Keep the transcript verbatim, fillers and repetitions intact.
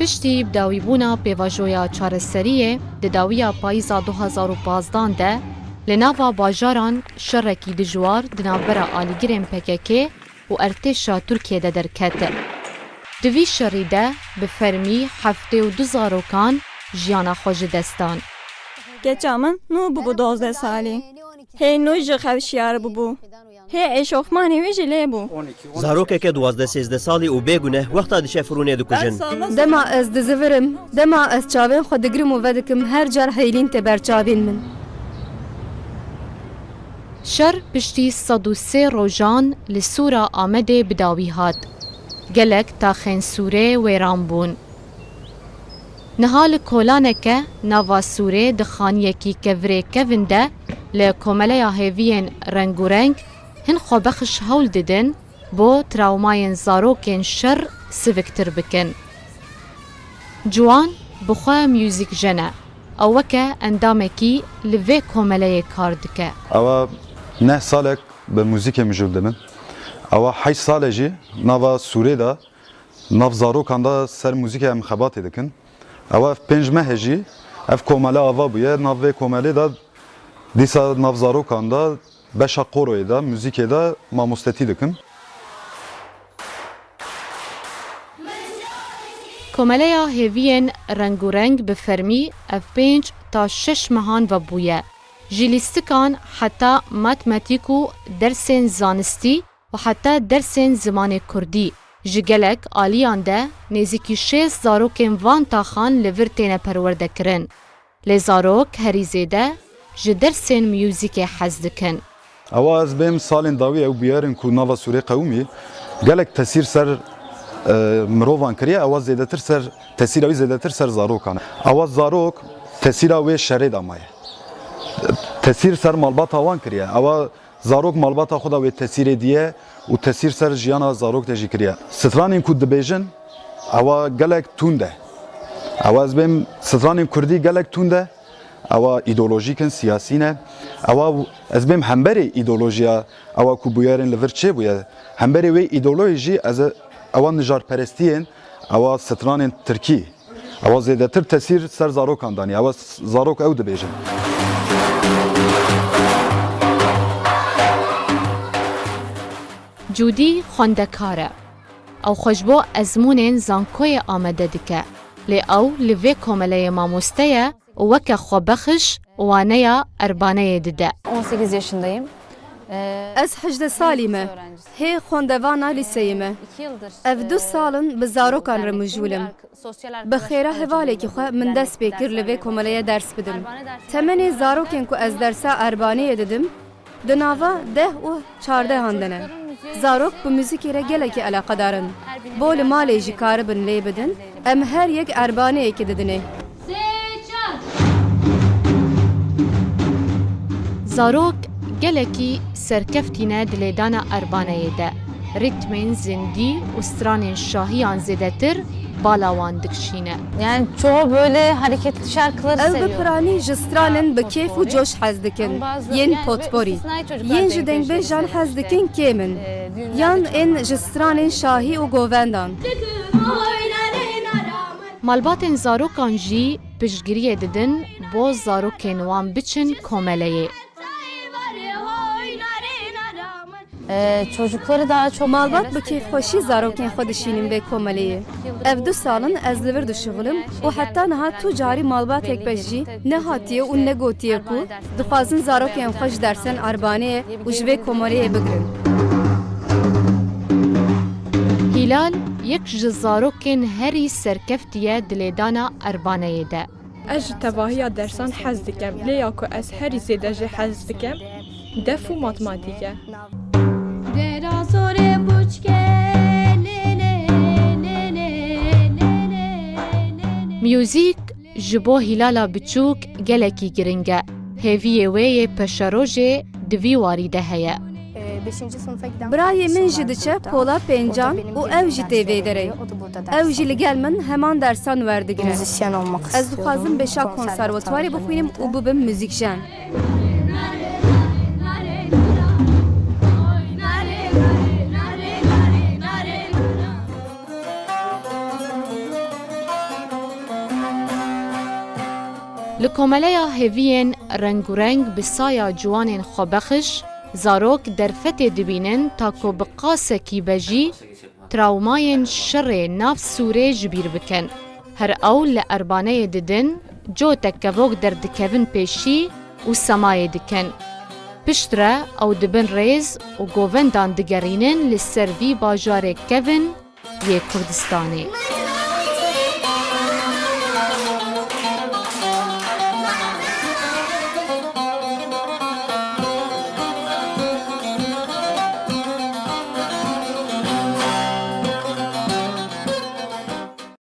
Piştî bidawîbûna pêvajoya çareseriyê di dawiya payîza du hazar û pazdan de li nava bajaran şerekî dijwar di navbera alîgirên P K K û ertêşa Tirkiyê de derket. Di vî şerî de bi fermî heftê û du zarokan jiyana xwe ji dest dan. Keça min nû bûbû dozdeh salî. Hê nû jî xew şiyar bûbû. Hê eşofmanê wî jî lê bû. Zarokeke duwazdeh sêzdeh salî û bêguneh wexta diçe firûnê dikujin. Dema ez dizivirim, dema ez çavên xwe digirim û vedikim, her car heylîn tê ber çavên min. Şer piştî sed û sê rojan li Sûra Amedê bi dawî hat. Gelek taxên Sûrê wêran bûn. Niha li kolaneke nava Sûrê di xaniyekî kevirê kevin de li Komeleya Hêviyên Rengûreng hin xwebexiş hewl didin bo trawmayên zarokên şer siviktir bikin. Ciwan bi xwe muzîkjen e. Ew weke endamekî li vê komeleyê kar dike. Ewa neh salek bi muzîkê mijûl dibin. Ewa heşt sal e jî nava Sûrê de nav zarokan de ser muzîkê em xebatê dikin. Ewa ev pênc meh e jî ev komele ava bûye. Nav vê komelê de dîsa nav zarokan de beşa qoroyê de, muzîkê de mamostetî dikim. Komeleya Hêviyên Rengûreng bi fermî ev pênc ta şeş mehan ve bûye. Ji lîstikan heta matematîk û dersên zanistî û heta dersên zimanê kurdî ji gelek aliyan de nêzîkî şêst zarokên van taxan li vir têne perwerdekirin. Lê zarok herî zêde ji dersên muzîkê hez dikin. Ewa ez bêm salên dawî ew bûyerên ku nava Sûrê qewimî gelek tesîr ser, e, mirovan kiriye, ewa zêdetir ser, tesîra wî zêdetir ser zarokan e. Ewa zarok tesîra wê şerê de maye. Tesîr ser malbata wan kiriye. Ewa zarok malbata xwe de wê tesîrê diye û tesîr ser jiyana zarok de jî kiriye. Stranên ku dibêjin, ewa gelek tund e. Ewa ez bêm stranên kurdî gelek tund e. Ewa îdeolojîk in, siyasî ne. Ewa ez bêm hemberê îdeolojiya ewa ku bûyerên li vir çêbûye. Hemberê wê îdeolojî jî ez ewa nijarperestiyên, ewa stranên tirkî. Ewa zêdetir tesîr ser zarokan danî. Ewa s-, zarok ew dibêjin. Cûdî xwendekar e. Ew xwe ji bo ezmûnên zankoyê amade dike. Lê ew li vê komeleyê mamoste ye û weke xwebexiş waneya Erbaneyê dide. On sekiz yaşındayım. Ee, Ez hejdeh salî me. Hê xwendevana lîseyê me. Ev du sal in bi zarokan re mijûl im. Bi xêra hevalekî xwe min dest pê kir li vê komeleyê ders bidim. Temenê zarokên ku ez dersa Erbaniyê didim, di nava deh û çardehan de ne. Zarok bi muzîkê re gelekî eleqedar in. Bo li malê jî karibin lê bidin, em her yek Erbaniyekê didinê. Zarok gelekî serkeftî ne di lêdana Erbaneyê de. Rîtmên zindî û stranên şahiyan zêdetir bala wan dikişîne. Yani çoğu böyle hareketli şarkıları Ew bi seviyor. Piranî ji stranên bi kêf û coş hez dikin. Yên potporî. Yên ji dengbêjan hez dikin kêm in. Yan ên ji stranên şahî û govendan. Malbatên zarokan jî piştgiriyê didin bo zarokên wan biçin komeleyê. Ee, çocukları daha çok Malbat bi kêfxweşî zarokên xwe dişînin vê komeleyê. Ev du sal in ez li vir dişuxilim û heta niha tu carî malbatek be jî nehatiye û negotiye ku dixwazin zarokên xwe ji dersên Erbaniyê û ji vê komeleyê bigirin. Hîlal yek ji zarokên herî serkeftî ye di lêdana Erbaneyê de. Ez ji tevahiya dersan hez dikim, lê ya ku ez herî zêde jê hez dikim, def û matematîk e. Dera zorê buçke, lê, lê, lê, lê, lê, lê, lê, lê. Muzîk ji bo Hîlala biçûk gelekî giring e. Hêviyê wê yê peşerojê di vî warî de heye. Birayê min jî diçe pola pêncan û ew jî tê vê derê. Ew jî li gel min heman dersan werdigire. Ez dixwazim bêşa konservatuwarê bixwînim û bibim muzîkjen. Li komeleya hêviyên rengûreng bi saya ciwanên xwebexiş, zarok derfetê dibînin ta ku bi qasekî be jî trawmayên şerê nav Sûrê ji bîr bikin. Her ew li erbaneyê didin, cotek kevok derdikevin pêşî û semayê dikin. Piştre ew dibin rêz û govendan digerînin li ser vî bajarê kevin yê Kurdistanê.